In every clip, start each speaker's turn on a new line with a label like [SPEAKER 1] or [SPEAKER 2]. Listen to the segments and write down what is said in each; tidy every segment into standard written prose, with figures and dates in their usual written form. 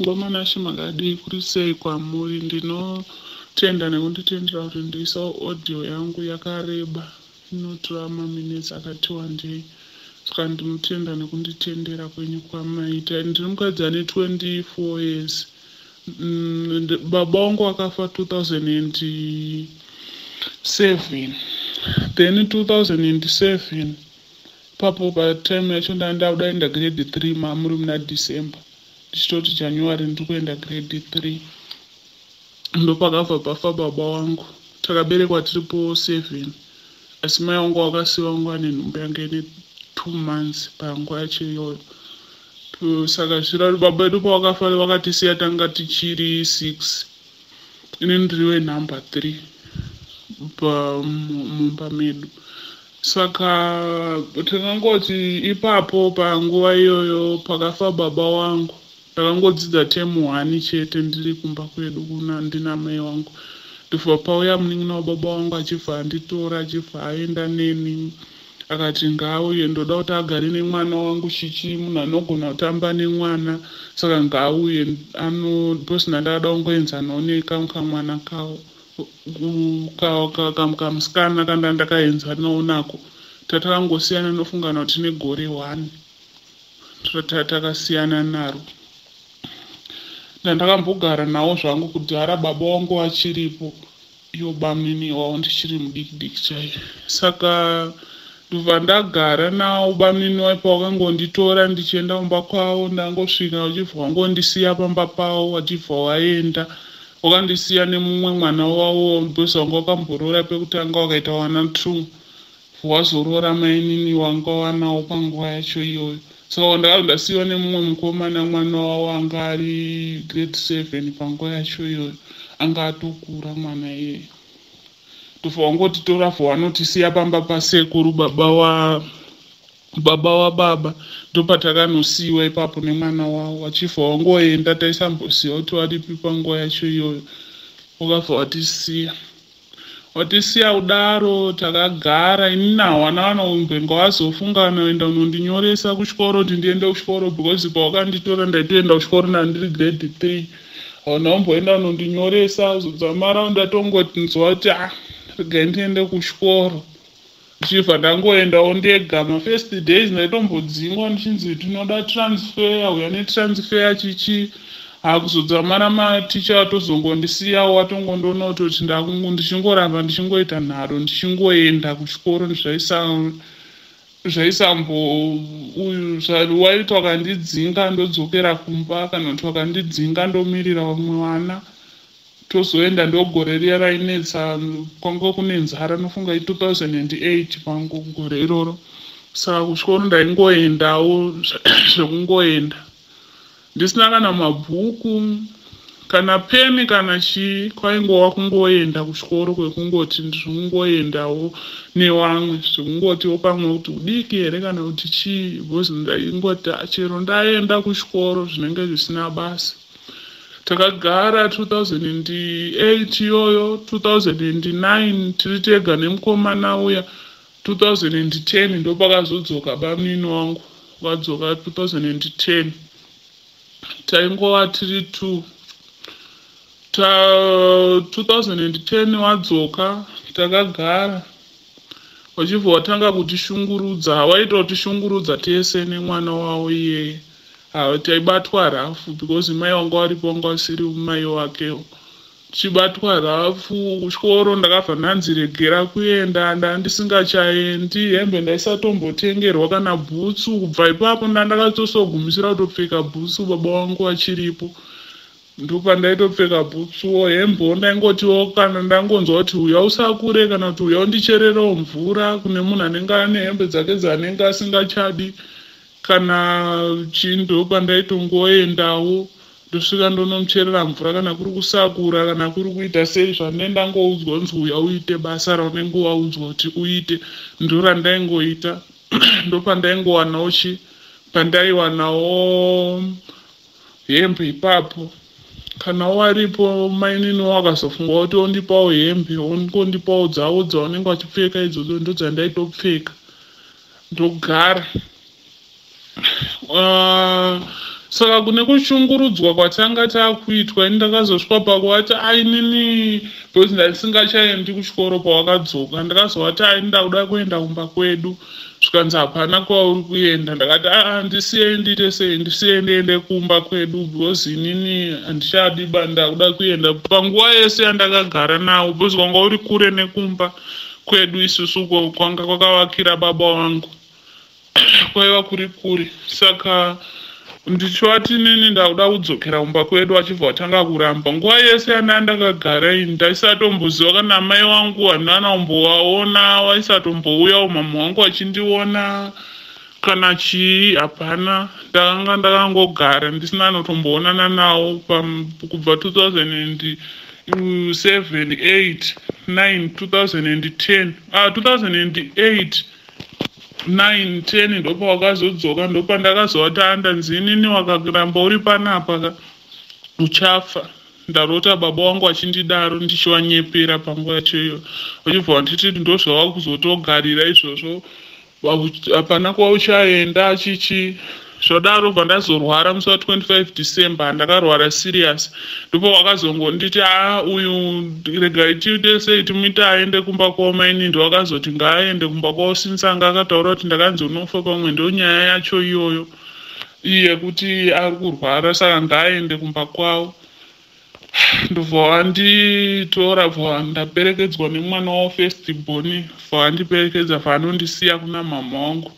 [SPEAKER 1] Ngoma Nashe makadii kuri sei kwamuri ndinotenda nekunditendera kuti ndiisawo audio yangu yakareba inotora maminitsi akati wandei saka ndinotenda nekunditendera kwenyu kwamaita ndiri mukadzi ane 24 years baba wangu akafa 2007 then 2007 ipapo patime yacho ndandakuda kuenda grade 3 mamuri muna December ndichitoti January ndiri kuenda grade 3 ndopakabva pafa baba wangu takaberekwa tiripo 7 asi mai wangu wakasiwa wangu ane nhumbu yange ine 2 months panguva yacho iyoyo saka zvira baba vedu pavakafa vakatisiya tanga tichiri 6 ini ndiri wenumber 3 mumba medu saka tingangoti ipapo panguva iyoyo pakafa baba wangu ndakangodzidza term 1 chete ndiri kumba kwedu kuna ndina mai wangu ndobva pauya munin'ina wababa wangu achibva anditora achibva aenda neni akati ngaauye ndoda kuti agare nemwana wangu chichi munhu anogona kutamba nemwana saka ngaauye because ndandakada kungoenzanawo nekamwe kamwana kawo kamusikana kanda ndakaenzanawo nako tatakangosiyana nofungana kuti negore 1 takasiyana naro ndandakambogara nawo zvangu kudhara baba wangu vachiripo ivo bamunini wavo ndichiri mudiki diki chaiyo saka ndobva ndagara nawo bamunini waipa wakangonditora ndichienda kumba kwavo ndangosvika uchibva wangondisiya pamba pavo wachibva waenda wakandisiya nemumwe mwana wavo because wanga wakamboroora pekutanga wakaita wana 2 wazoroora mainini wanga wanawo panguva yacho iyoyo saka ndakabva ndasiyiwa nemumwe mukomana mwana wavo anga ari grade 7 panguva yacho iyoyo anga atokura mwana iyeye ndobva wangotitora bva wanotisiya pamba pasekuru baba wa baba wababa ndopatakanosiyiwa ipapo nemwana wavo wachibva wangoenda taisamboziva kuti waripi panguva yacho iyoyo wakabva watisiya watisiya kudaro takagara inini hawana kana kumbenga wazofunga kana kuenda unondinyoresa kuchikoro kuti ndiende kuchikoro because pawakanditora ndaitoenda kuchikoro nandiri grade 3 hauna kumboenda unondinyoresa zodzamara ndatongotinzwa kuti ah regai ndiende kuchikoro ndichibva ndangoendawo ndega mafirst days ndaitombodzingwa ndichinzi tinoda transfer uya netransfer chichi hakuzodzamara maticha atozongondisiyawo watongondoona kutoti ndichingoramba ndichingoita nharo ndichingoenda kuchikoro zvaisambo uyu waiti wakandidzinga ndodzokera kumba kana kuti wakandidzinga ndomirira vamwe vana tozoenda ndogore riya rainetsa kwanga kune nzara nofunga i2008 pangu gore iroro saka kuchikoro ndaingoendawo zvekungoenda ndisina kana mabhuku kana peni kana chii kwaingova kungoenda kuchikoro kwekungoti ndirikungoendawo nevamwe zvekungotiwo pamwe kuti udiki here kana kuti chii because ndaingoti chero ndaenda kuchikoro zvinenge zvisina basa takagara 2008 iyoyo 2009 tiri tega nemukomana uya 2010 ndopakazodzoka bamunini wangu wakadzoka 2010 taingova tiri two ta 2010 wadzoka takagara wachibva watanga kutishungurudza waita kutishungurudza tese nemwana wavo iyeye taibatwa rough because mai wanga waripo wanga wasiri mai wakewo tichibatwa rough kuchikoro ndakabva ndanzi regera kuenda ndandisingachaendi hembe ndaisatombotengerwa kana bhutsu kubva ipapo ndandakatosogumisira kutopfeka bhutsu baba vangu vachiripo ndopandaitopfeka bhutsuwo hembewo ndaingotiwo kana ndangonzwa kuti uya usakure kana kuti uya undichererewo mvura kune munhu anenge ane hembe dzake dzaanenge asingachadi kana chii ndopandaitongoendawo ndosvika ndonomucherera mvura kana kuri kusakura kana kuri kuita sei zvandine ndangoudzwa kunzi uya uite basa raunenge waudzwa kuti uite ndorandaingoita ndopandaingowanawo chi pandaiwanawo hembe ipapo kana waripo mainini wakazofunga kuti ondipawo hembe ongondipawo dzavo dzaunenge wachipfeka idzodzo ndodzandaitopfeka ndogara. Saka kune kushungurudzwa kwatanga takuitwa, ini ndakazosvika pakuvati ainini, because ndasingachaendi kuchikoro pawakadzoka. Ndakazovati aini, ndakuda kuenda kumba kwedu. Zvikanzi hapana kwauri kuenda. Ndakati aa, ndisiyei, ndiite sei, ndisiyei ndiende kumba kwedu, because inini handichadi ba, ndakuda kuenda. Panguva yese yandakagara nawo, because kwanga uri kure nekumba kwedu isusu, kwanga kwakavakira baba wangu kwaiva kuri kure. Saka ndichivati nini ndakuda kudzokera kumba kwedu, achibva watanga kuramba. Nguva yese yandaa ndakagara ini ndaisatomboziva kana mai wangu, handina kumbovaona, vaisatombouyawo mama wangu achindiona kana chii, hapana. Ndakanga ndakangogara ndisina notomboonana nawo kubva 2007, 8, 9, 2010, ah, 2008, 9, 10, ndopawakazodzoka. Ndopandakazovati andanzi inini wakaramba uri panapa ka uchafa. Ndarota baba wangu achindidaro, ndichivanyepera panguva yacho iyo, vachibva vanditi ndozvava kuzotogarira izvozvo, hapana kwauchaenda chichi. Zvadaro bva ndazorwara musi wa25 December. Ndakarwara serious. Ndipo wakazongonditi a uyu regai tiite sei, timuite aende kumba kwavo. Maini ndowakazoti ngaaende kumba kwavo, since anga akataura kuti ndakanzi unofa. Pamwe ndo nyaya yacho iyoyo yekuti ari kurwara, saka ngaaende kumba kwavo. Ndobva wanditora, bva ndaperekedzwa nemwana wavo first born. Bva wandiperekedza, bva anondisiya kuna mama wangu.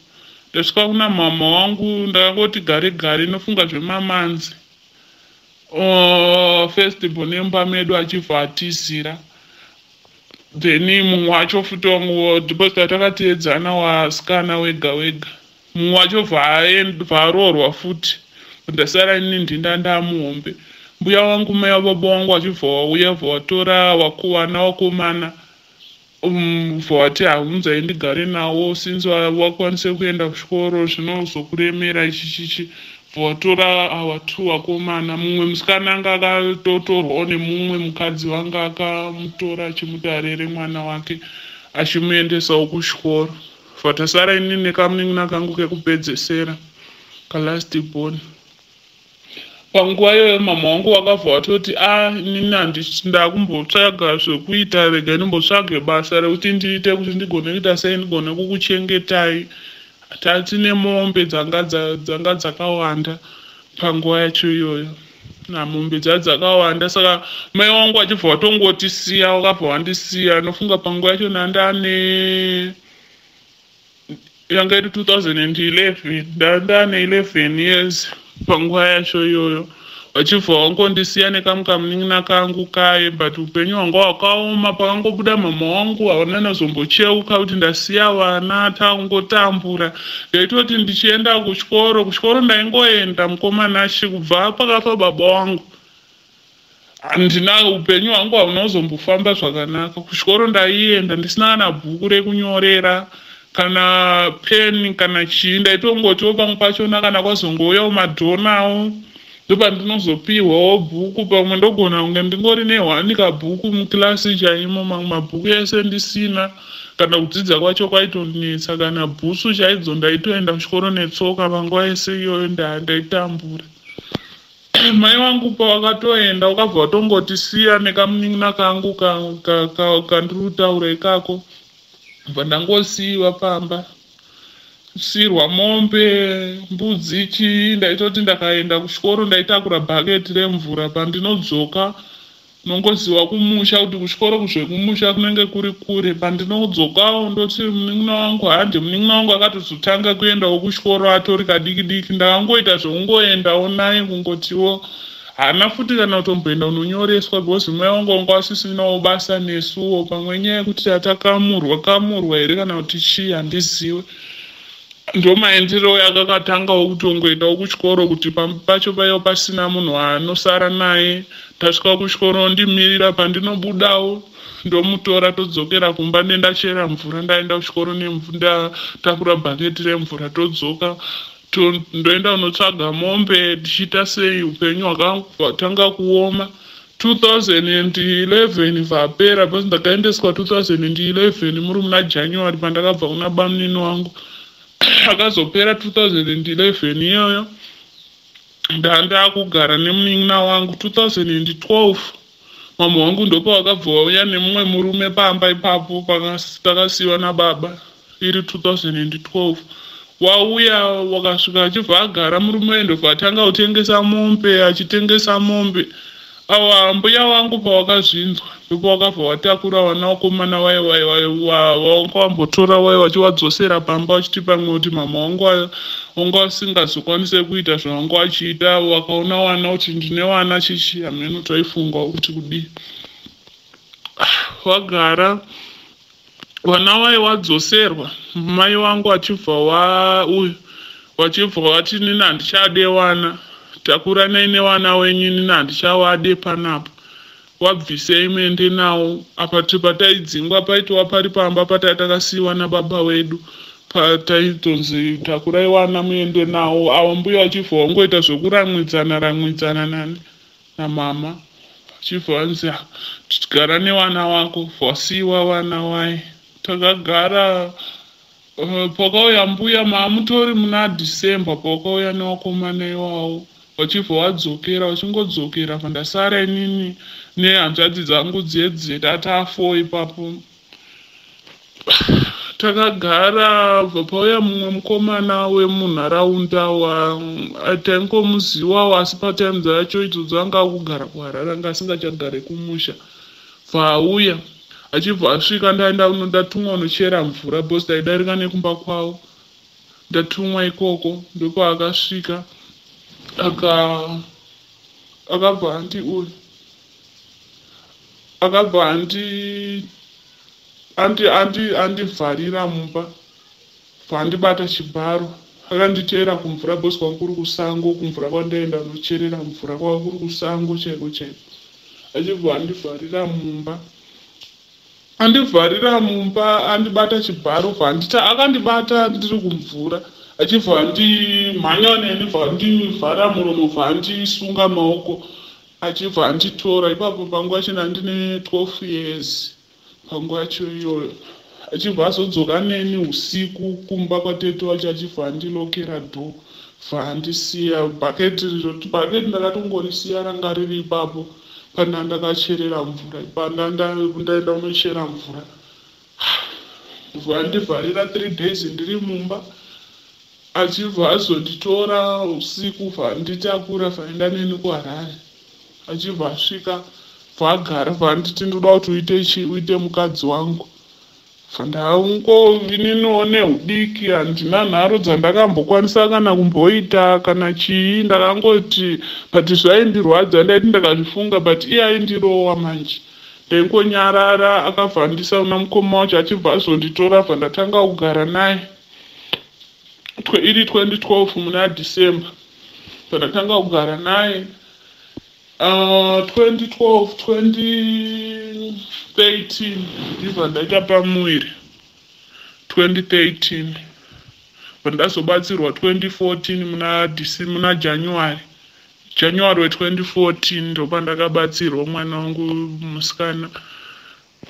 [SPEAKER 1] Ndasvika kuna mama wangu, ndakangoti gare gare, inofunga zvemamanzi, first born emba medu achibva atizira. Then mumwe wacho futi wangu, because takateedzana wasikana wega wega, mumwe wacho bva aroorwa futi. Ndasara ini ndinda ndamuhombe. Mbuya wangu, mai vababa wangu, achibva wauya, bva watora vana vakomana, bva wati haunzai ndigare nawo, since wakwanise kuenda kuchikoro zvinozokuremera ichi chichi. Bva watora awa two vakomana. Mumwe musikana anga akatotorwawo nemumwe mukadzi wanga akamutora achimuti arere mwana wake, achimuendesawo kuchikoro. Bva tasara ini nekamunin'ina kangu kekupedzesera, kalast born. Panguva iyoyo mama wangu wakabva watoti a inini ndakumbotsvaga zvekuita, rega ndimbotsvage basa rekuti ndiite kuti ndigone kuita sei, ndigone kukuchengetai. Tatine mombe dzanga dzakawanda panguva yacho iyoyo, namombe dza dzakawanda. Saka mai wangu achibva watongotisiya, wakabva wandisiya. Nofunga panguva yacho ndandane yanga iri 2011, ndandane 11 years panguva yacho iyoyo. Vachibva wangondisiya nekamukamunin'ina kangu kaye, but upenyu hwanga hwakaoma. Pakangobuda mama wangu, hauna nazombocheuka kuti ndasiya vana, tangotambura. Ndaitoti ndichienda kuchikoro, kuchikoro ndaingoenda mukomanashi. Kubva pakafa baba wangu, handina, upenyu hwangu hauna kuzombofamba zvakanaka. Kuchikoro ndaienda ndisina kana bhuku rekunyorera, kana peni, kana chii. Ndaitongotiwo pamwe pachona kana kwazongouyawo madhonawo, ndopandinozopiwawo bhuku. Pamwe ndogona kunge ndingori nehwani kabhuku mukilasi chaimo, mamwe mabhuku ese ndisina. Kana kudzidza kwacho kwaitonetsa, kana bhutsu chaidzo. Ndaitoenda kuchikoro netsoka panguva yese iyoyo, ndaitambura. Mai vangu pavakatoenda, wakabva watongotisiya nekamunin'ina kangu kandiri kutaura ikako. Bva ndangosiyiwa pamba, siyirwa mombe, mbudzi, chii. Ndaitoti ndakaenda kuchikoro, ndaitakura bhaketi remvura. Pandinodzoka, nongoziva kumusha kuti kuchikoro zvekumusha kunenge kuri kure. Pandinodzokawo ndoti munin'ina wangu hande. Munin'ina wangu akatozotanga kuendawo kuchikoro atori kadiki diki. Ndakangoita zvekungoendawo naye, kungotiwo haana futi kana kutomboenda kunonyoreswa, because mai wangu wanga wasisinawo basa nesuwo. Pamwe nyaya yekuti tatakamurwa kamurwa here kana kuti chii, handiziwe. Ndomaendero yakakatangawo kutongoendawo kuchikoro, kuti pacho paiva pasina munhu anosara naye. Tasvika kuchikoro, ndimirira, pandinobudawo ndomutora, todzokera kumba. Ndendachera mvura, ndaenda kuchikoro ndatakura bhaketi remvura, todzoka, ndoenda kunotsvaga mombe, tichiita sei. Upenyu hwakatanga kuoma 2011 vapera, because ndakaendeswa 2011 muri muna January pandakabva kuna bamunini wangu. Akazopera 2011 iyoyo. Ndandakugara nemunin'ina wangu 2012. Mama wangu ndopawakabva wauya nemumwe murume pamba ipapo takasiyiwa nababa iri 2012. Wauya wakasvika achibva agara murume uyu, ndobva atanga kutengesa mombe, achitengesa mombe. Awa mbuya wangu pawakazvinzwa, ndopawakabva watakura vana vakomana waye wanga wambotora waye, wachiwadzosera pamba, wachiti pamwe kuti mama wangu wanga wasingazokwanise kuita zvawanga wachiita, wakaona wana kuti ndine wana chichi, hameno taifunga kuti kudii. Wagara vana waye wadzoserwa, mai wangu achibva wa uyu wachibva wati, "Nini handichade wana, takuranai newana wenyu, inini handichavade panapa, wabvisei muende nawo." Apa pataidzingwa paitova pari pamba patai takasiyiwa nababa wedu, pataitonzi takurai wana muende nawo. Avo mbuya vachibva wangoita zvokuramwidzana ramwidzana nani namama, vachibva vanzi, "Gara newana wako." Wasiyiwa wana wai, takagara. Pakauya mbuya maamutori muna December, pakauya nevakomana iwawo, vachibva wadzokera, vachingodzokera pandasara inini nehanzvadzi dzangu dzedze tatafo ipapo. Takagara, bva pauya mumwe mukomana wemunharaunda taingomuzivawo, asi patime dzacho idzodzo anga akugara kuHarare, anga asingachagare kumusha. Bva auya, achibva asvika, ndaenda ndatumwa unochera mvura because taidarika nekumba kwavo. Ndatumwa ikoko, ndopaakasvika, akabva andi uyu akabva andi andivharira mumba, bva andibata chibharo, akanditeera kumvura because kwanga kuri kusango. Kumvura kwandaenda kunocherera mvura kwanga kuri kusango chaiko chaiko. Achibva andivharira mumba, andivharira mumba, andibata chibharo, bva andita akandibata ndiri kumvura, achibva andimhanya neni, bva andivhara muromo, bva andisunga maoko, achibva anditora ipapo. Panguva yacho ndandine 12 years panguva yacho iyoyo. Achibva azodzoka neni usiku kumba kwatete wacho, achibva andilokera door, bva andisiya bhaketi riro. Bhaketi ndakatongorisiya ranga riri ipapo pana ndakacherera mvura, pandaenda kunochera mvura. Bva andivharira 3 days ndiri mumba, achibva azonditora usiku, bva anditakura, bvaenda neni kuHarare. Achibva asvika, bva agara, bva anditi, "Ndoda kuti uite chi uite mukadzi wangu." Bva ininiwo neudiki, handina nharo dzandakambokwanisa kana kumboita kana chii. Ndakangoti, but zvaindirwadza, ndaiti ndakazvifunga, but iye aindirowa manje, ndaingonyarara. Akabva andisa una mukoma wacho, achibva azonditora, bva ndatanga kugara naye iri 2012 muna December pandatanga kugara naye. 2012, 2013 ndibva ndaita pamuviri 2013, pandazobatsirwa 2014 muna DC, muna January, January we2014 ndopandakabatsirwa mwana wangu musikana.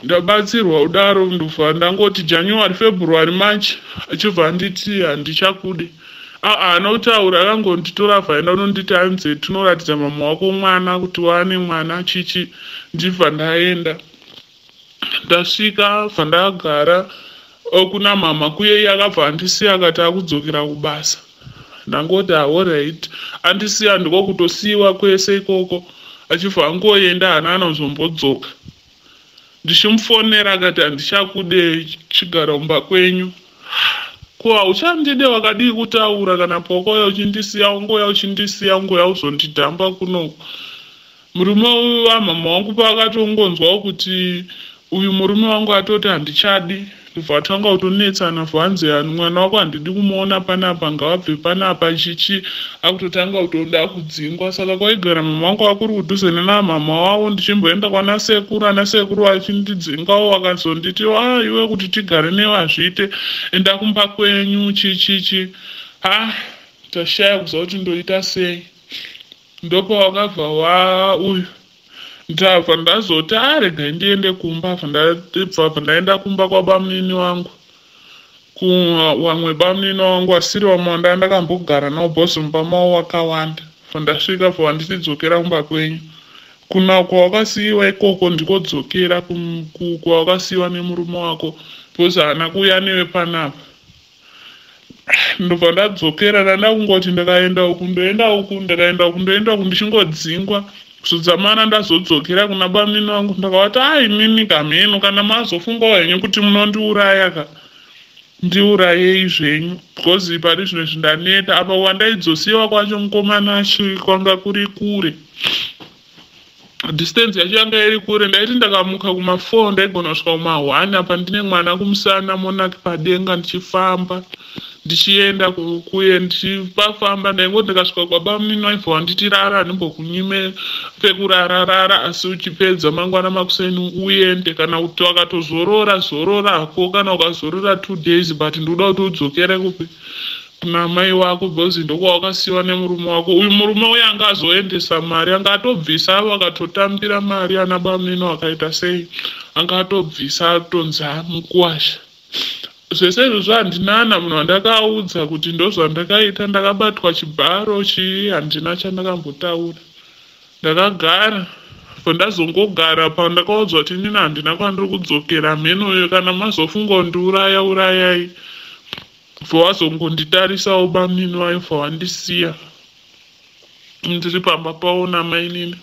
[SPEAKER 1] Ndabatsirwa kudaro, ndobva ndangoti January, February, March, achibva anditi, "Handichakude." Haana kutaura, akangonditora, vhaenda unonditi, "Hanzi tinoratidza mama wako mwana kuti waane mwana chichi." Ndibva ndaenda, ndasvika, bva ndagara kuna mama kuye. Iye akabva andisiya, akati akudzokera kubasa. Ndangoti, "Alright." Andisiya, ndiko kutosiyiwa kwese ikoko, achibva angoenda, haana kana kuzombodzoka. Ndichimufonera, akati, "Handichakude, chigara kumba kwenyu." Ko hauchandide, wakadii kutaura kana pakauya uchindisiya? Ungoya uchindisiya, ungoya uzondidhamba kunoku. Murume wamama wangu paakatongonzwawo kuti uyu murume wangu atoti handichadi, ndobva atanga kutonetsana, vhanzi, "Mwana wako handidi kumuona panapa, ngavabve panapa," chichi, akutotanga kutoda kudzingwa. Saka kwaigara mama wangu akuri kudhuze nenamama wavo, ndichimboenda kwana sekuru, ana sekuru vachindidzingawo, vakazonditi, "A iwe, kuti tigare newe hazviite, enda kumba kwenyu," chichichi. Ha, tashaya kuziva kuti ndoita sei. Ndopawakabva wa uyu ndabva ndazoti, "Aregai ndiende kumba." Bva ndaenda kumba kwabamunini wangu, wamwe bamunini wangu asiri vamwe wanda ndakambogara navo, bhozi mumba mavo wakawanda. Ndasvika bva wanditi, "Dzokera kumba kwenyu, kuna kwawakasiyiwa ikoko, ndikodzokera kwawakasiyiwa nemurume wako because haana kuuya newe panapa." Ndobva ndadzokera. Ndanda kungoti ndakaenda uku, ndoenda uku, ndakaenda uku, ndoenda uku, ndichingodzingwa kuzodzamana. Ndazodzokera kuna bamini vangu. Ndakavati, "Ai, mimi kamheno, kana mazofungawo henyu kuti munondiuraya ka, ndiurayei zvenyu because pari zvino izvi ndaneta." Apa wandaidzosiyiwa kwacho mukomana kwanga kuri kure, distance yacho yanga iri kure. Ndaiti ndakamuka kuma4, ndaigona kusvika kuma1. Apa ndine mwana kumusana, monaki padenga, ndichifamba ndichienda kuye, ndichipafamba. Ndaingoti ndikasvika kwabamini, vaibva wanditi, "Rara, handimbokunyime pekurara, rara, asi uchipedza mangwana makuseni uende. Kana kuti wakatozorora, zororako, kana ukazorora 2 days, but ndikuda kuti udzokere kupi? Kuna mai wako because ndokwawakasiyiwa nemurume wako." Uyu murume uyu anga azoendesa mari, anga atobvisa, vakatotambira mari ana bamini, wakaita sei, anga atobvisa, atonzi mukuwasha. Zvese izvozvo handinana munhu wandakaudza kuti ndozvandakaita, ndakabatwa chibharo chii. Handina chandakambotaura. Ndakagara, ndazongogara pandakaudzwa kuti inini handina kwandiri kudzokera, mhenoyo, kana mazofunga kundiuraya, urayai. Bva wazongonditarisawo bamini vayo, bva wandisiya ndiri pamba pavo namainini.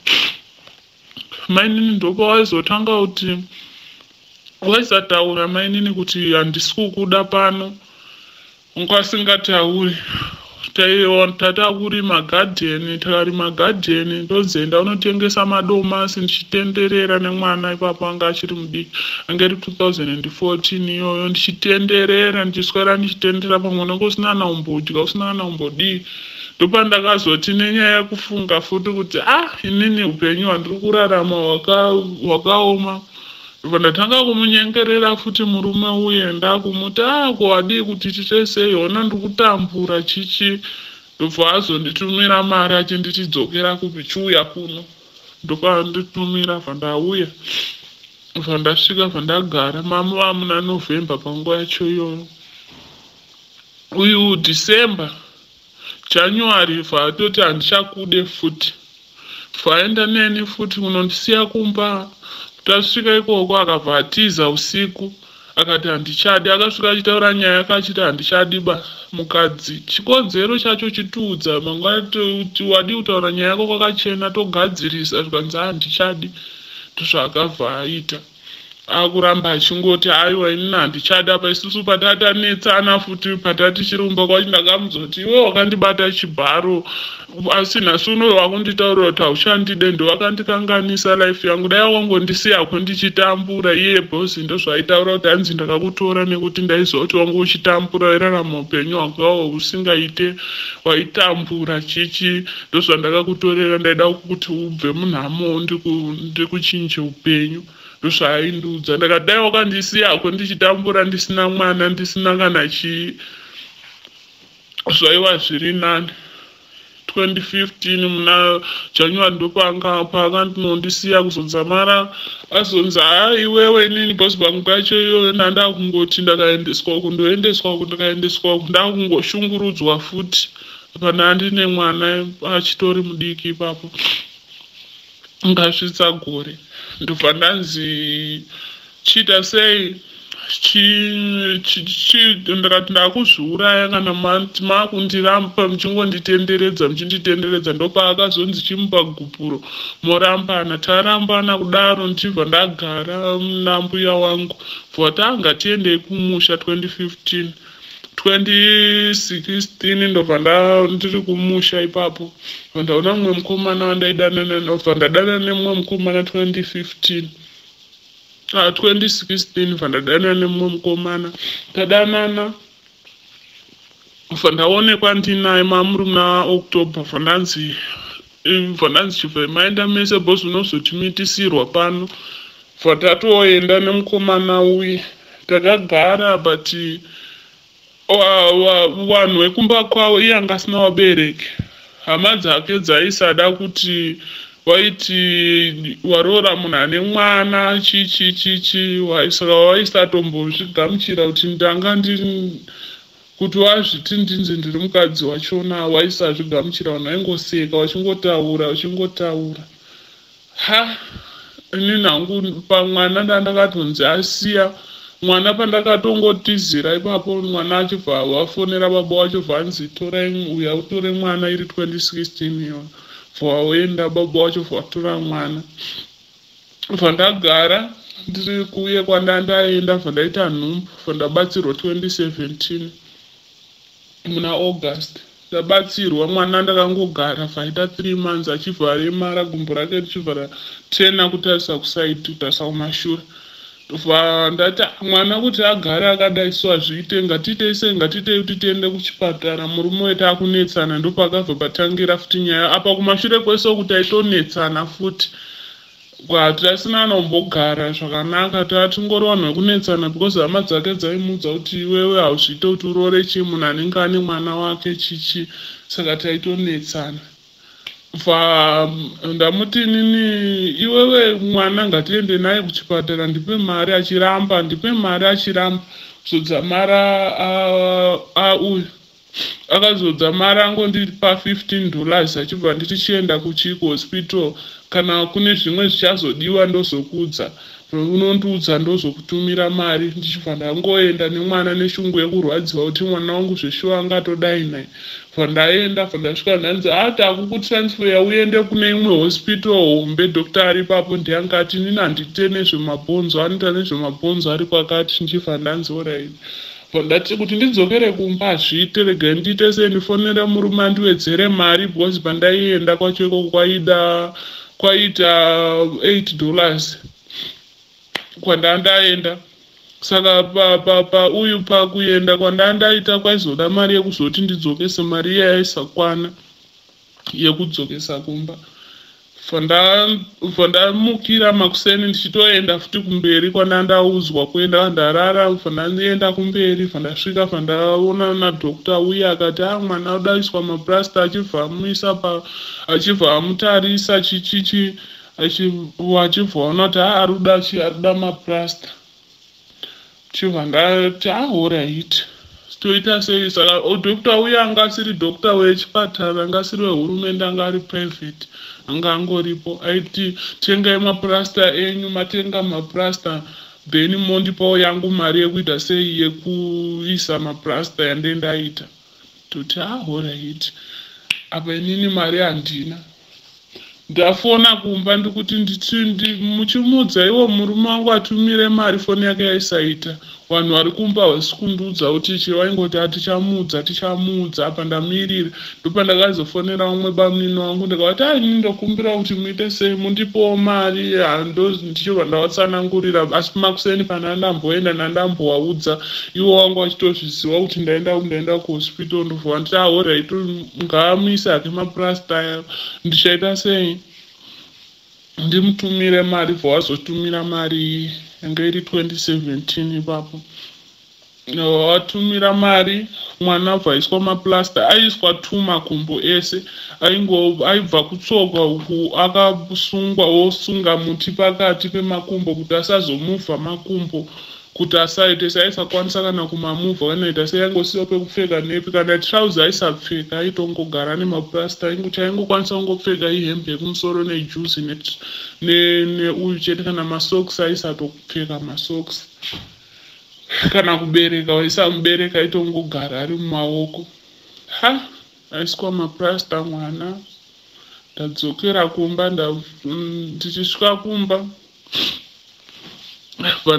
[SPEAKER 1] Mainini ndopawaizotanga kuti waisataura mainini kuti handisi kukuda pano, ungasingatauri. Tatakurima gadheni, takarima gadheni, ndozoenda unotengesa madomasi, ndichitenderera nemwana ipapo, anga achiri mudiki. Anga iri 2014 iyoyo. Ndichitenderera, ndichiswera ndichitenderera, pamwe unenge usina kana kumbodya, usina kana kumbodii. Ndopandakazoti nenyaya yekufunga futi kuti, ah, inini upenyu hwandiri kurarama hwakaoma. Ndobva ndatanga kumunyengerera futi murume uye, ndakumuti, "A, ko wadii kuti tiite sei? Hona ndiri kutambura chichi." Ndobva azonditumira mari achinditi, "Dzokera kupi? Chiuya kuno." Ndopanditumira, bva ndauya, bva ndasvika, bva ndagara mamuva muna November panguva yacho iyoyo. Uyu December, January, bva atoti handichakude futi. Bva aenda neni futi kunondisiya kumba. Tasvika ikoko, akabva atiza usiku, akati handichadi. Akasvika achitaura nyaya yake achiti handichadi ba mukadzi. Chikonzero chacho chitiudza mangwana, wadii kutaura nyaya yako kwakachena, togadzirisa? Zvikanzi handichadi. Ndozvaakabva aita, akuramba achingoti, "Aiwa, inini handichada." Pa isusu patatanetsana futi, patatichirumba kwacho, ndakamuzoti, "Iwe wakandibata chibharo, asi nhasi uno wakunditaurira kuti hauchandide. Ndowakandikanganisa life yangu. Dai wangondisiyako ndichitambura." Iye boss ndozvaitaura kuti hanzi, "Ndakakutora nekuti ndaiziva kuti wangu uchitambura, wairarama upenyu hwakawo usingaite, waitambura chichi. Ndozvandakakutorera, ndaida kuti ubve munhamo, ndikuchinje upenyu." Ndozvaaindiudza. Ndakati, "Dai wakandisiyako ndichitambura, ndisina mwana, ndisina kana chii, zvaiva zviri nani." 2015 muna January ndopanga paakandinondisiya. Kuzodzamara azonzi, "Ha, iwewe." Inini boss, panguva yacho iyoyo ndandakungoti ndakaendeswa uku, ndoendeswa uku, ndakaendeswa uku, ndakungoshungurudzwa futi. Pana ndine mwana achitori mudiki ipapo, ngasvitsa gore. Ndobva ndanzi, "Chiita sei?" Ndakati, "Ndakuzviuraya kana makundiramba muchingonditenderedza, muchinditenderedza." Ndopaakazonzi, "Chimupa gupuro, morambana." Tarambana kudaro, ndichibva ndagara nambuya wangu. Bva tanga tiendei kumusha 2015, 2016. Ndobva ndiri kumusha ipapo, ndaona mumwe mukomana wandaidanana. Ndobva ndadanana nemumwe mukomana 2015, 2016. Bva ndadanana nemumwe mukomana, tadanana, bva ndaonekwa ndinaye mamuri muna October. Bva ndanzi, "Chibva maenda mese boss, unozotimitisirwa pano." Bva tatoenda nemukomana uye, takagara, but vanhu vekumba kwavo, iye anga asina vabereki, hama dzake dzaisada kuti, waiti waroora munhu ane mwana, chi chi chi chi. Saka waisatombozvigamuchira kuti ndanga ndiri Kuti wazviti ndinzi ndiri mukadzi wachona, waisazvigamuchira. Vanhu vaingoseka, vachingotaura, vachingotaura. Ha, inini hangu pamwana ndandakatonzi asiya mwana. Pandakatongotizira ipapo, mwana achibva vafonera baba wacho, bvanzi, "Torai, uya utore mwana." Iri 2016 iyo. Bvawaenda baba wacho, bvatora mwana. Bvandagara ndiri kuye kwandandaenda, bvandaita nhumbu, bvandabatsirwa 2017 muna August. Ndabatsirwa mwana, ndakangogara vaita 3 months, achibva aremara, gumbo rake richibva ratena kutarisa kuside, kutarisa kumashure. Ndati mwana kuti agare akadai so hazviite, ngatiitei sei? Ngatiitei kuti tiende kuchipatara. Murume wetu akunetsana, ndopakabva patangira futi nyaya apa kumashure kwese kuti aitonetsana futi. Tasina nombogara zvakanaka, tatingori vanhu vekunetsana, because hama dzake dzaimuudza kuti, "Iwewe hauzviite kuti uroore chii munhu anenge ane mwana wake chichi." Saka taitonetsana. Bva ndamuti, "Nini iwewe, mwana ngatiende naye kuchipatara, ndipe mari." Achiramba, "Ndipe mari." Achiramba. Zodzamara auyu akazodza mari, angondipa $15, achibva nditi, "Chienda kuchiko hospital, kana kune zvimwe zvichazodiwa ndozokudza, unondiudza, ndozokutumira mari." Ndichibva ndangoenda nemwana neshungu yekurwadziwa kuti mwana wangu zveshuwa angatodai nai. Bva ndaenda, bva ndasvika, ndanzi, "A, takukutransfera uende kune imwe hospital hombe, doctor ari ipapo." Ndiangati, "Nini handite nezvemabhonzo, anoita nezvemabhonzo ari kwakati." Ndichibva ndanzi, "Alright." Ndati kuti ndidzokere kumba hazviite, regai ndiite sei? Ndifonere murume andiwedzere mari, because pandaienda kwacho ikoko kwaida kwaita $8 kwandandaenda. Saka pauyu pakuenda kwandandaita kwaizoda mari yekuzoti ndidzokese mari iya, yaisakwana yekudzokesa kumba. Bva ndamukira makuseni, ndichitoenda futi kumberi kwandandaudzwa kuenda. Ndarara, bva ndaenda kumberi. Bva ndasvika, bva ndaona nadoctor uye, akati, "A, mwana udaiswa maplasta." Achibva amuisa pa, achibva amutarisa chichichi, achibva aona kuti a, ari kuda chi, ari kuda maplasta. Chibva ndati, "Alright, toita sei?" Saka doctor uye anga asiri doctor wechipatara, anga asiri wehurumende, anga ari private, anga angoripo. Aiti, "Tengai maplasta enyu, matenga maplasta, then mondipawo yangu mari yekuita sei, yekuisa maplasta yande ndaita." Toti, "Alright." Apa inini mari handina. Ndafona kumba, ndikuti, "Muchimudza iwo murume wangu atumire mari." Foni yake yaisaita. Vanhu vari kumba havasi kundiudza kuti chi, vaingoti, "Atichamuudza, tichamuudza." Apa ndamirira. Ndopandakazofonera umwe bamunini wangu, ndikavati, "Ai, ndokumbira kuti muite sei, mundipowo mari." Ndichibva ndavatsanangurira. Asi makuseni pana ndamboenda, ndandambovaudza, iwo wangu vachitozviziva kuti ndaenda kuhospital. Ndobva nditi, "Alright, ngaamuise hake maplasta, ndichaita sei, ndimutumire mari." Bva wazotumira mari, yanga iri 2017 ipapo. Watumira mari, mwana bva aiswa maplasta, aiswa tu makumbo ese, aibva kutsoka uku akasungwa, wosunga muti pakati pemakumbo kuti asazomuvha makumbo, kuti asaite seaisakwanisa kana kumamuvha kana ita sei, pekupfeka nepi, kana trouser aisapfeka, aitongogara nemaplasta. Chaingokwanisa kungopfeka ihembe yekumusoro nejuzi neuyu chete. Kana masocks aisatopfeka masocks, kana kubereka waisamubereka, aitongogara ari mumaoko. Ha, aiswa maplasta mwana. Ndadzokera kumba, ndichisvika kumba, bva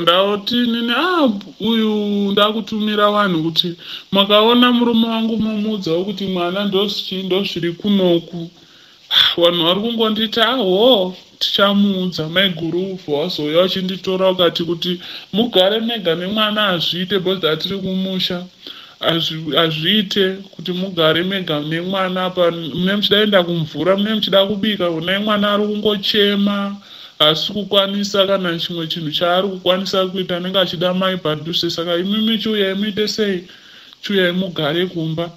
[SPEAKER 1] ndati nini, "A, uyu ndakutumira vanhu kuti makaona murume wangu mumuudzawo kuti mwana ndozvii, ndozviri kunoku." Vanhu vari kungonditi, "Aho, tichamuudza." Maiguru ubva wazouya uchinditora, ukati kuti mugare mega nemwana hazviite, because atiri kumusha, hazviite kuti mugare mega nemwana. Apa mune muchida enda kumvura, mune muchida kubika, unai mwana ari kungochema, haasi kukwanisa kana chimwe chinhu chaari kukwanisa kuita, anenge achida mai padhuze. Saka imimi chiuyai muite sei, chiuyai mugare kumba.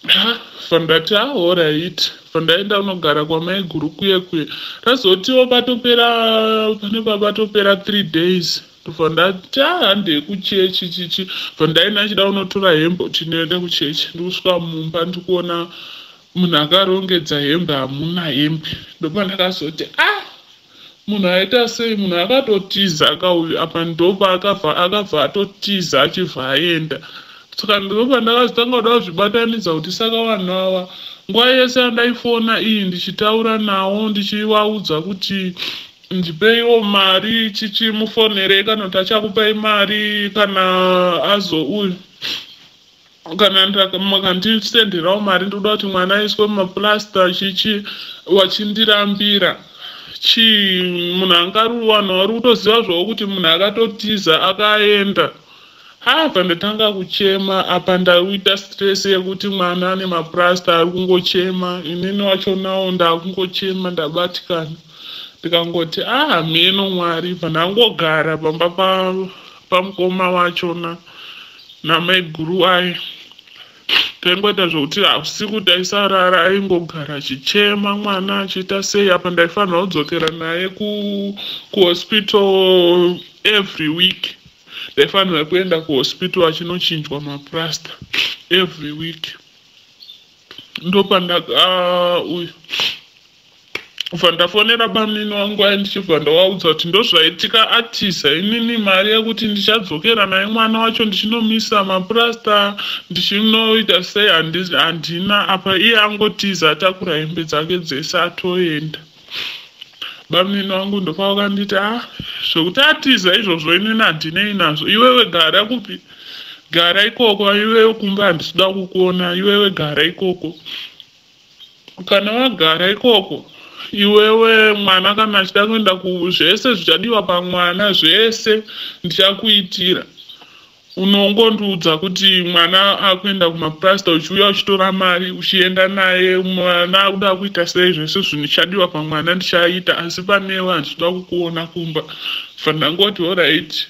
[SPEAKER 1] Bva ndati, "Alright." Bva ndaenda kunogara kwamaiguru kuye kuye. Razotiwo patopera, pane papatopera 3 days. Ndobva ndati ah, handei kuchechi chichi. Bva ndaina achida kunotora hembe kuti ndiende kuchechi. Ndikusvika mumba ndikuona munhu akarongedza hembe, hamuna hembe. Ndopa ndakazoti ah, munhu aita sei? Munhu akatotiza kauyu apa. Ndopa akabva atotiza achibva aenda. Saka ndopa ndakazotanga kuda kuzvibatanidza kuti saka vanhu ava nguva yese yandaifona iyi ndichitaura nawo, ndichivaudza kuti ndipeiwo mari chichimufonerei, kana kuti achakupai mari kana azo uyu, kana makandisenderawo mari, ndikuda kuti mwana aiswe mumaplasta chichi, wachindirambira chii? Munhu angari, vanhu vari kutoziva zvavo kuti munhu akatotiza akaenda. Abva ndatanga kuchema. Apa ndakuita stress yekuti mwana ane maplasta, ari kungochema, inini wachonawo ndakungochema, ndabatikana. Ndikangoti ah, mheno Mwari. Bva ndangogara pamba pamukoma wachona namaiguru aye. Taingoita zvokuti usiku taisarara, aingogara achichema mwana achiita sei. Apa ndaifanira kudzokera naye kuhospital every week. Ndaifanira kuenda kuhospital achinochinjwa maplasta every week. Ndopandaka uyu bva ndafonera bamnini wangu ai, ndichibva ndavaudza kuti ndozvaitika, atiza. Inini mari yekuti ndichadzokera naye mwana wacho, ndichinomisa maplasta, ndichinoita sei, handina. Apa iye angotiza, atakura hembe dzake dzese, atoenda. Bamnini wangu ndopavakanditi ah, zvokuti atiza izvozvo inini handinei nazvo. Iwewe gara kupi? Gara ikoko iwewe, kumba handisida kukuona. Iwewe gara ikoko. Kana wagara ikoko iwewe, mwana kana achida kuenda, zvese zvichadiwa pamwana zvese ndichakuitira. Unongondiudza kuti mwana akuenda kumaplasta, uchiuya uchitora mari uchienda naye. Mwana akuda kuita sei, zvese zvinhu zvichadiwa pamwana ndichaita, asi panewe handisida kukuona kumba. Bva ndangoti alright.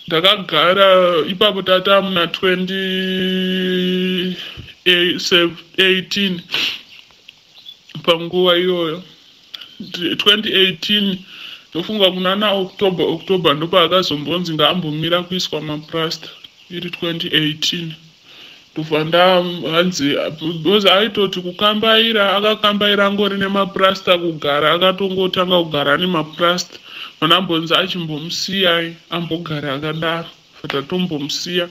[SPEAKER 1] Ndakagara ipapo tata muna 2018. Panguva iyoyo 2018, ndofunga kuna naOctober, October, ndopaakazombonzi ngaambomira kuiswa maplasta, iri 2018. Ndobva ndahanzi, because aitoti kukambaira, akakambaira angori nemaplasta, kugara akatongotanga kugara nemaplasta. Vanambonzi achimbomusiyai ambogara akadaro, tatombomusiya.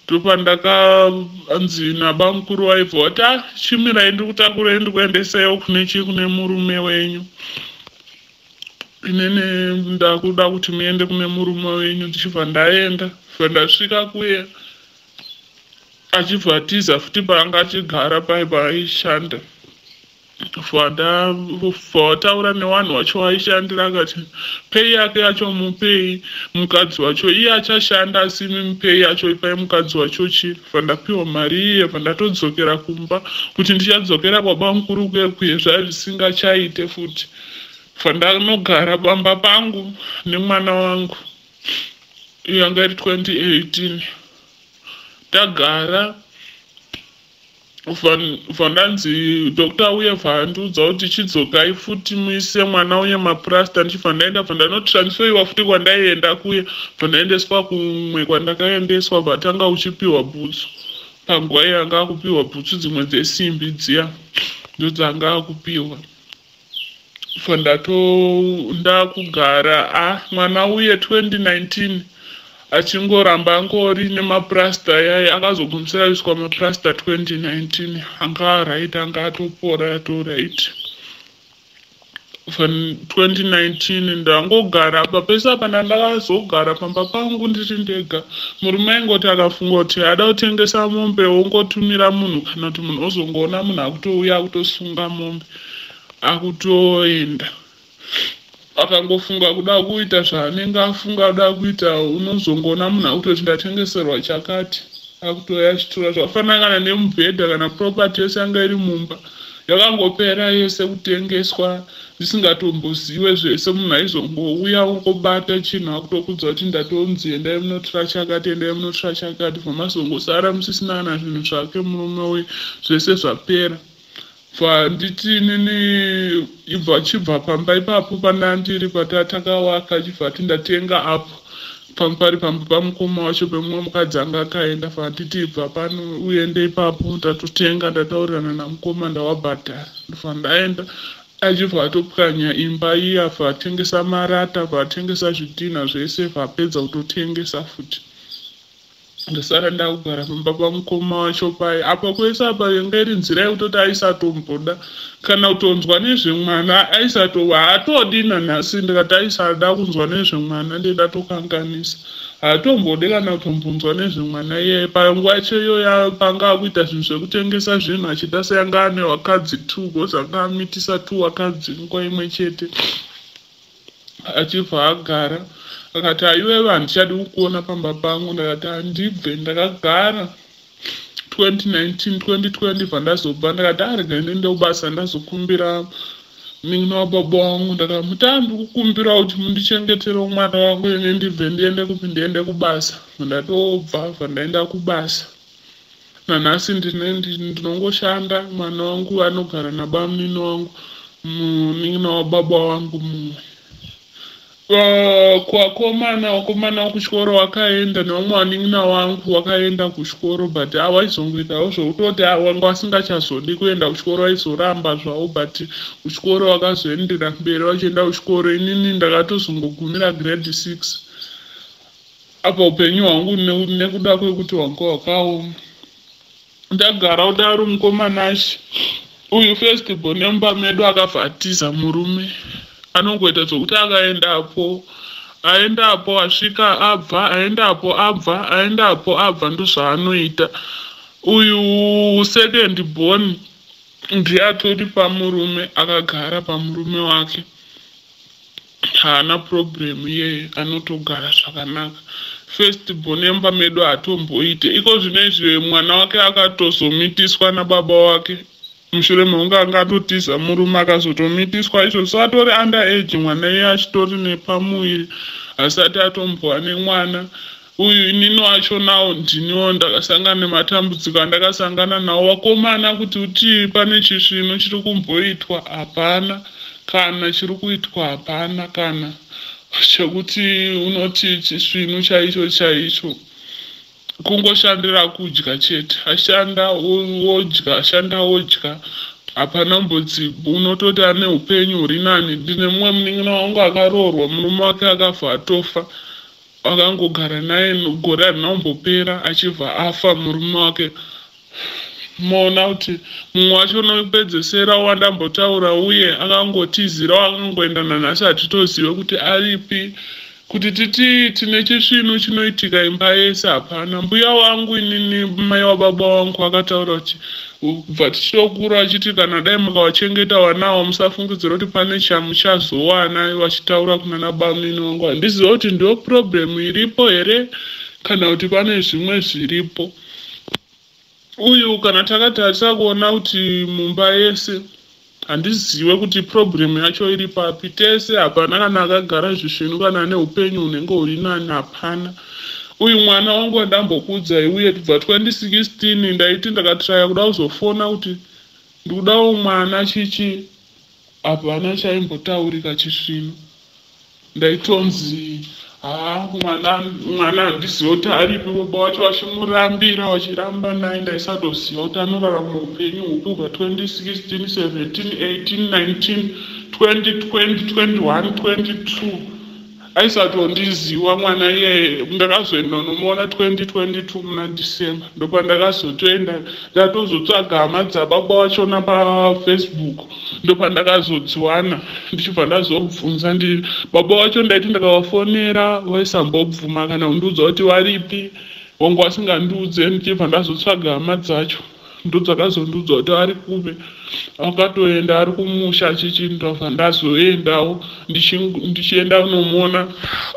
[SPEAKER 1] Ndopandakaanzi nabamukuru waibva wati ah, chimirai ndikutakurei ndikuendeseiwo kune chii, kune murume wenyu. Inini ndakuda kuti muende kune murume wenyu. Ndichibva ndaenda, bva ndasvika kuye, achibva atiza futi paanga achigara pai paaishanda. Bva wataura nevanhu vacho vaishandira, akati pay yake yacho mupei mukadzi wacho, iye achashanda, asi imi pay yacho ipai mukadzi wacho chi. Bva ndapiwa mari iye, bva ndatodzokera kumba. Kuti ndichadzokera kwabamukuru kuye zvai zvisingachaite futi. Bva ndanogara pamba pangu nemwana wangu. Yanga iri 2018. Tagara, bva ndanzi doctor uye bva andiudza kuti chidzokai futi muise mwana uye maplasta. Ndichibva ndaenda, bva ndanotransferiwa futi kwandaienda kuye, bva ndaendeswa kumwe kwandakaendeswa. Bva tanga uchipiwa bhutsu. Panguva iyo anga akupiwa bhutsu dzimwe dzesimbi dziya, ndodzanga akupiwa. Bva ndato ndakugara a mwana uye 2019 achingoramba angori nemaplasta yai. Akazogumisira kuiswa maplasta 2019, anga alright, anga atopora, atoright. 2019 ndangogara apa pese apa. Ndandakazogara pamba pangu ndiri ndega. Murume aingoti akafunga kuti ada kutengesa mombe, wongotumira munhu, kana kuti munhu ozongoona munhu akutouya akutosunga mombe akutoenda. Akangofunga kuda kuita zvaanenge afunga kuda kuita, unozongoona munhu akutoti ndatengeserwa chakati, akutouya achitora. Zvakafanana kana nemubhedha, kana property yese yanga iri mumba yakangopera yese kutengeswa ndisingatombozive zvese. Munhu aizongouya ongobata chinhu akutokudza kuti ndatonzi endai munotora chakati, endai munotora chakati. Bvamazongosara musisina kana zvinhu zvake murume uye, zvese zvapera. Bva nditi inini ibva chibva pamba ipapo pandandiri, patatakawaka, chibva ati ndatenga apo. Pari pamba pamukoma wacho pemumwe mukadzi anga akaenda, fanditi ibva pano uende ipapo, ndatotenga, ndataurirana namukoma, ndawabhadhara. Ndobva ndaenda, achibva atopwanya imba iya, bva atengesa marata, bva atengesa zvidhinha zvese, bva apedza kutotengesa futi. Ndasara ndakugara pamba pamukoma wacho paye. Apa kwese apa yanga iri nzira yekutoti aisatomboda kana kutonzwa nezvemwana, aisato haatodi nanhasi. Ndikati aisada kunzwa nezvemwana, ndendatokanganisa, haatombodi kana kutombonzwa nezvemwana iyeye. Panguva yacho iyoyo panga akuita zvinhu zvekutengesa zvinhu, achiita seyanga ane vakadzi two, because anga amitisa two vakadzi nguva imwe chete. Achibva agara akati, "Aiwewe, handichadi kukuona pamba pangu." Ndakati handibve. Ndakagara 2019, 2020, bva ndazobva. Ndakati arega ndiende kubasa. Ndazokumbira munin'ina wababa wangu, ndakamuti handi kukumbira kuti mundichengeterewo mwana wangu, ini ndibve ndiende kupi, ndiende kubasa. Ndatobva, bva ndaenda kubasa. Nanhasi ndinongoshanda. Mwana wangu anogara nabamunini wangu, munin'ina wababa wangu mumwe. Kuvakomana, vakomana kuchikoro wakaenda, nevamwe vanin'ina wangu wakaenda kuchikoro, but hawaizongoitawo zvekutoti wanga vasingachazodi kuenda kuchikoro, vaizoramba zvavo, but kuchikoro vakazoendera mberi vachienda kuchikoro. Inini ndakatozongogumira grade 6 apa. Upenyu hwangu nekuda kwekuti hwanga hwakaoma, ndagara kudaro. Mukomanashi uyu first born nemumba medu akabva atiza murume. Anongoita zvokuti akaendapo, aendapo, asvika abva, aendapo, abva, aendapo, abva, ndozvaanoita. Uyu second born ndiye atori pamurume, akagara pamurume wake, haana problem iyeye, anotogara zvakanaka. First born yemba medu hatomboite iko zvino izvi. Mwana wake akatozomitiswa nababa wake mushure mekunge anga atotiza murume, akazotomitiswa izvozvo atori under age mwana iye, achitori nepamuviri, asati atombova nemwana uyu. Inini wacho nawo ndiniwo ndakasangana nematambudziko andakasangana nawo. Vakomana, kuti uti pane chisvino chiri kumboitwa, hapana kana chiri kuitwa, hapana kana chekuti unoti chisvinu chaicho chaicho. Kungoshandira kudya chete, ashanda wodya, ashanda wodya, hapana mbodzi unototi ane upenyu huri nani. Ndine mumwe munin'ina wangu akaroorwa, murume wake akabva atofa, akangogara naye gore harina kumbopera, achibva afa murume wake. Moona kuti mumwe wacho unopedzesera wandambotaura uye akangotizira, akangoenda, nanhasi hatitozive kuti aripi. Kuti titi tine chisvinu chinoitika imba yese, hapana. Mbuya wangu inini, mai wababa wangu, akataura kuti kubva tichitokura achiti kana dai mukavachengeta vanawo, musafungidzira kuti pane chamuchazowana, vachitaura kuna nabamunini wangu. Handiziva kuti ndiyo problem iripo here kana kuti pane zvimwe zviripo. Uyu kana takatarisa kuona kuti mumba yese, handizive kuti problem yacho iri papi. Tese hapana kana akagara zvisvinu kana neupenyu hunenge huri nani, hapana. Uyu mwana wangu wandambokuudzai uye, kubva 2016 ndaiti ndakatraya kuda kuzofona kuti ndikudawo mwana chichi, hapana chaimbotaurika chisvinu. Ndaitonzi ha, mwana mwana handizivi kuti aripi, baba wacho vachimurambira, vachiramba naye. Ndaisatoziva kuti anorarama upenyu hupi. Kubva 2016, 17, 18, 19, 20, 20, 21, 22, aisatondiziva mwana iyeye. Ndakazoenda unomuona 2022 muna December, ndopandakazotoenda, ndatozotsvaga hama dzababa wachona paFacebook, ndopandakazodziwana, ndichibva ndazobvunza ndi baba wacho. Ndaiti ndakavafonera, vaisambobvuma kana kundiudza kuti varipi, wangu vasingandiudze. Ndichibva ndazotsvaga hama dzacho, ndodzakazondiudza kuti ari kupi, akatoenda, ari kumusha chichi. Ndobva ndazoendawo, ndichienda kunomuona,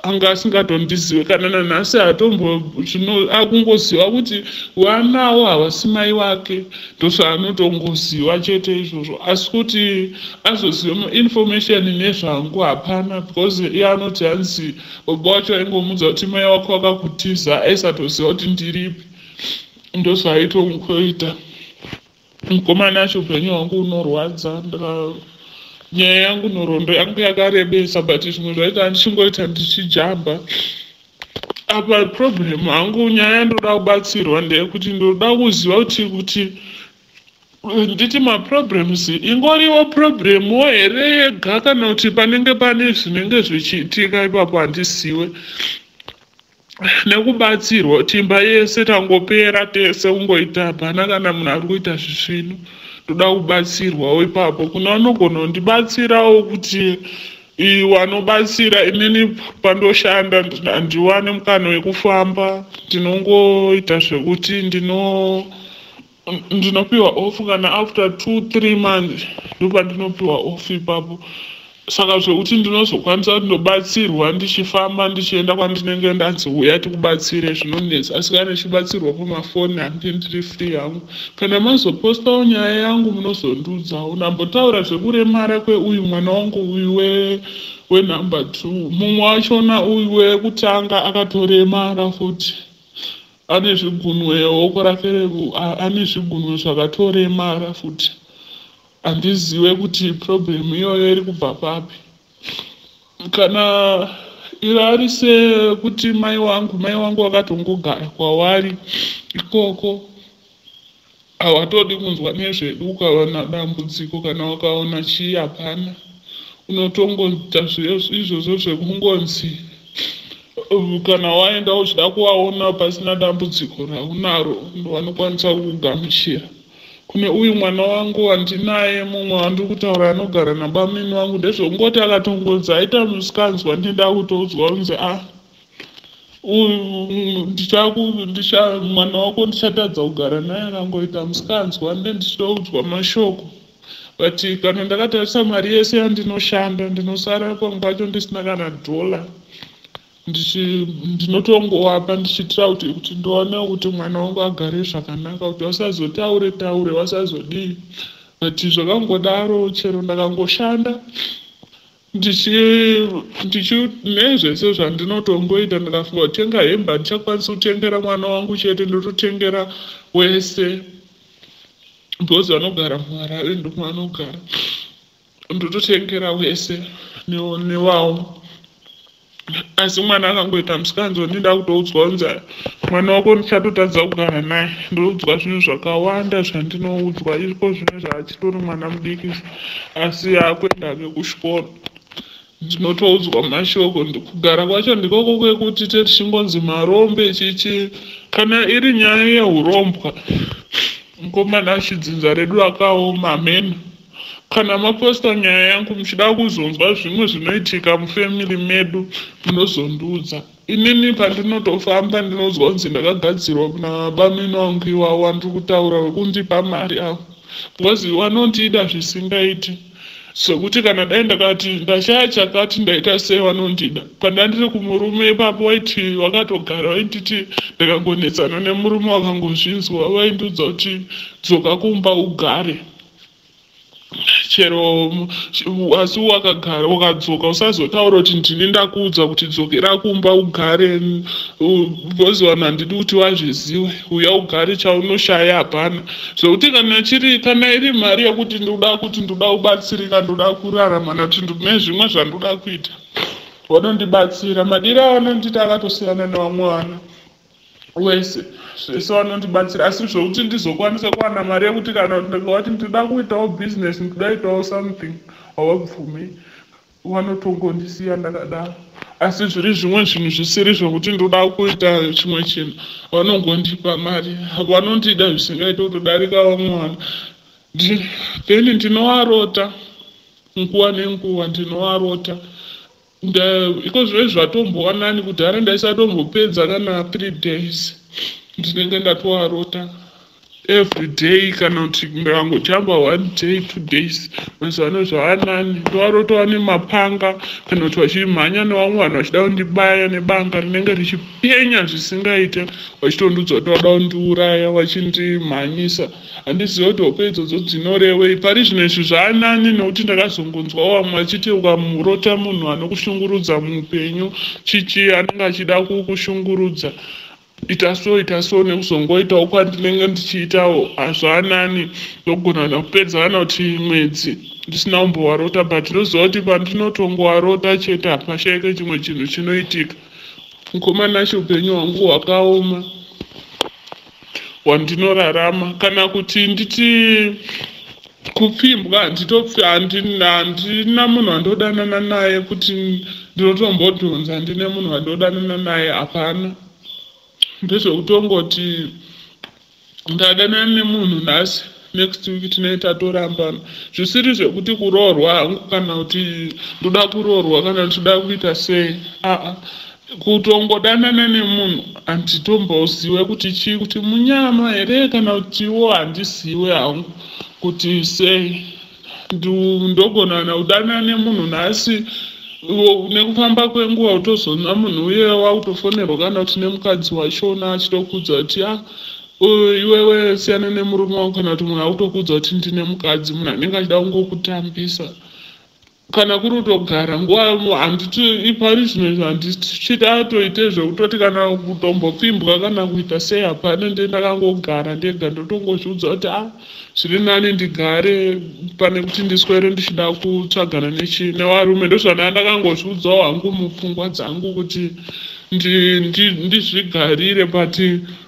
[SPEAKER 1] anga asingatondizive kana nanhasi hatombo zvino akungoziva kuti vanawo havasi mai wake, ndozvaanotongoziva chete izvozvo. Asi kuti azoziva information nezvangu, hapana, because iye anoti hanzi baba wacho aingomudza kuti mai wako wakakutiza, aisatoziva kuti ndiripi. Ndozvaitongoita mukomana acho. Upenyu hwangu unorwadza. Nyaya yangu, nhoroondo yangu yakarebesa, but zvimwe zvaita ndichingoita ndichijamba. Apa problem hangu, nyaya yandoda kubatsirwa ndeyekuti ndoda kuziva kuti nditi maproblems ingoriwo problemwo here yega, kana kuti panenge pane zvinenge zvichiitika ipapo handisiwe nekubatsirwa. Kuti imba yese tangopera tese kungoita, hapana kana munhu ari kuita zvisvinu. Ndoda kubatsirwawo ipapo. Kuna vanogona kundibatsirawo kuti wanobatsira inini pandoshanda handiwane mukana wekufamba. Ndinongoita zvekuti ndinopiwa off kana after 2-3 months, ndopandinopiwa off ipapo. Saka zvekuti ndinozokwanisa kuti ndobatsirwa ndichifamba ndichienda kwandinenge ndanzi uya tikubatsire, zvinonetsa. Asi kana ndichibatsirwa pamafoni, handi ndiri free hangu. Kana mazopostawo nyaya yangu, munozondiudzawo. Ndambotaura zvekuremara kweuyu mwana wangu uyu wenumber 2. Mumwe wachona uyu wekutanga akatoremara futi, ane zvigunwe, oko rake ane zvigunwe zvakatoremara futi. Handizive kuti problem iyoyo iri kubva papi. Kana iri ari sekuti mai wangu vakatongogara kwavari ikoko, havatodi kunzwa nezvedu. Ukawana dambudziko kana wakaona chii, hapana, unotongoita izvozvo zvekungonzi kana waenda uchida kuvaona pasina dambudziko raunaro, vanokwanisa kukugamuchira. Kune uyu mwana wangu wandinaye, mumwe wandiri kutaura anogara nabamini wangu, ndezvekungoti akatongonzi aita musikanzwa, ndida kutoudzwa kunzi a mwana wako ndichatadza kugara naye akangoita musikanzwa, nde ndichitoudzwa mashoko. But kana ndakatarisa mari yese yandinoshanda, ndinosara pamwe pacho ndisina kana dhola. Ndinotongovapa ndichiitira kuti ndionewo kuti mwana wangu agare zvakanaka, kuti vasazotaure taure, vasazodii. But zvakangodaro, chero ndakangoshanda nezvese zvandinotongoita, ndikafunga kutenga hembe, handichakwanisi kutengera mwana wangu chete, ndototengera wese because vanogara muHarare, ndomavanogara. Ndototengera wese newawo. Asi mwana akangoita musikanzwa, ndinoda kutoudzwa kunzi mwana wako ndichatotadza kugara naye. Ndoudzwa zvinhu zvakawanda zvandinoudzwa iko zvino zvaachitori mwana mudiki, asi akuenda ake kuchikoro. Ndinotoudzwa mashoko. Kugara kwacho ndikoko kwekuti tichingonzi marombe chichi. Kana iri nyaya yeurombwa, mukomana, chidzinza redu rakaoma hameno. Kana maposta nyaya yangu muchida kuzonzwa zvimwe zvinoitika mufamily medu, munozondiudza. Inini pandinotofamba ndinoudzwa kunzi ndakagadzirwa nabamini wangu iwawo wandiri kutaura wekundipa mari avo, because vanondida zvisingaiti, zvekuti kana dai ndakati ndashaya chakati, ndaita sei, vanondida. Pandandiri kumurume ipapo, waiti wakatogara wainditi ndakangonetsana nemurume, wakangozvinzwa, vaindiudza kuti dzoka kumba ugare chero, asi wakagara ukadzoka usazotaura kuti ndini ndakuudza kuti dzokera kumba ugare, because vanhu handidi kuti vazvizive. Uya ugare, chaunoshaya hapana. Zvekuti kana chiri kana iri mari yekuti ndoda kuti ndoda kubatsirika, ndoda kurarama, nakuti ndine zvimwe zvandoda kuita, vanondibatsira. Madiro avanondita akatosiyana nevamwe vana wese zvese, vanondibatsira. Asi zvokuti ndizokwanisa kuwana mari yekuti kana ndikavati ndinoda kuitawo business, ndinoda kuitawo something, havabvumi, vanotongondisiya ndakadaro. Asi zviri zvimwe zvinhu zvisiri zvokuti ndoda kuita chimwe chinhu, vanongondipa mari. Vanondida zvisingaiti kutodarika vamwe vanhu. Then ndinovarota nguva nenguva, ndinovarota iko zvino zvatombowanani. Kudhara ndaisatombopedza kana 3 days, ndinenge ndatovarota every day, kana kuti ndikangotamba one day, 2 days. Mazuva ano zvavanani, ndovarotova nemapanga, kana kuti vachimhanya nevamwe vanhu vachida kundibaya nebanga rinenge richipenya zvisingaite, vachitondiudza kuti vada kundiuraya, vachindimhanyisa. Handizivi kuti hope idzodzo dzinorevei. Pari zvino izvi zvaanani, nekuti ndakazongonzwa vamwe vachiti ukamurota munhu anokushungurudza muupenyu, chichi anenge achida kukushungurudza, ita so, ita so. Nekuzongoitawo kwandinenge ndichiitawo, hazvaanani, ndogona kupedza kana kuti mwedzi ndisina kumbowarota, but ndoziva kuti pandinotongowarota chete, hapashaike chimwe chinhu chinoitika. Mukoma Nashe, upenyu hwangu hwakaoma hwandinorarama. Kana kuti nditi kupfimbwa, handina munhu wandodanana naye kuti ndinotombodhonza ndine munhu wandodanana naye, hapana. Ndezvekutongoti ndadanana nemunhu nhasi, next week tinenge tatorambana, zvisiri zvekuti kuroorwa hangu kana kuti ndoda kuroorwa kana kuti ndoda kuita sei. Aa, kutongodanana nemunhu handitombozive kuti chii, kuti munyama here kana kutiwo handizive hangu kuti sei. Ndogona kana kudanana nemunhu nhasi, nekufamba kwenguva utozoona munhu uye wakutofonerwa kana kuti nemukadzi wachona achitokuudza kuti a iwewe siyana nemurume wangu, kana kuti munhu akutokuudza kuti ndine mukadzi, munhu anenge achida kungokutambisa. Kana kuri kutogara nguva, handiti pari zvino izvi handichitoite zvekutoti kana kutombopfimbwa kana kuita sei, hapana. Nde ndakangogara ndega, ndotongozviudza kuti a zviri nani ndigare pane kuti ndiswere ndichida kutsvagana nevarume. Ndozvandaa ndakangozviudzawo hangu mupfungwa dzangu kuti ndizvigarire, but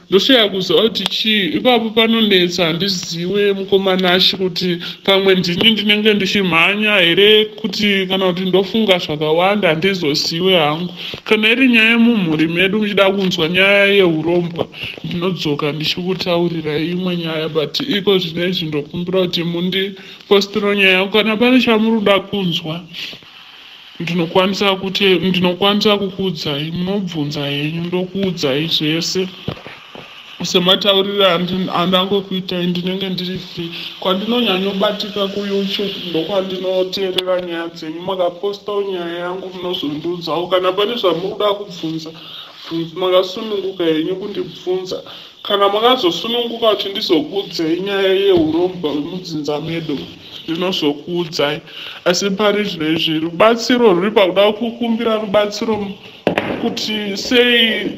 [SPEAKER 1] ndoshaya kuziva kuti chii ipapo panonetsa. Handizive, mukoma Nashe, kuti pamwe ndini ndinenge ndichimhanya here kuti kana kuti ndofunga zvakawanda, handizozive hangu. Kana iri nyaya yemumhuri medu, muchida kunzwa nyaya yeurombwa, ndinodzoka ndichikutaurirai imwe nyaya, but iko zvino izvi ndokumbira kuti mundipostiro nyaya yangu. Kana pane chamuri kuda kunzwa, ndinokwanisa kuti ndinokwanisa kukuudzai, munobvunza henyu, ndokuudzai zvese sematauriro andangokuitai. Ndinenge ndiri free. Kwandinonyanyobatika kuYouTube, ndokwandinoteerera nyaya dzenyu. Makapostawo nyaya yangu, munozondiudzawo kana pane zvamuri kuda kubvunza. Makasununguka henyu kundibvunza. Kana makazosununguka kuti ndizokuudzai nyaya yeurombwa hwemudzinza medu, ndinozokuudzai, asi pari zvino izvi rubatsiro ruri pakuda kukumbira rubatsiro kuti sei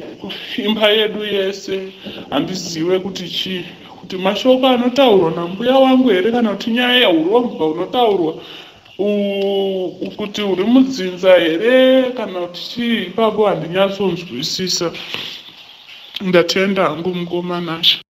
[SPEAKER 1] imba yedu yese, handizive kuti chii, kuti mashoko anotaurwa nambuya wangu here kana kuti nyaya yeurombwa hunotaurwa kuti uri mudzinza here kana kuti chii ipapo, handinyatsonzwisisa. Ndatenda hangu, mukoma Nashe.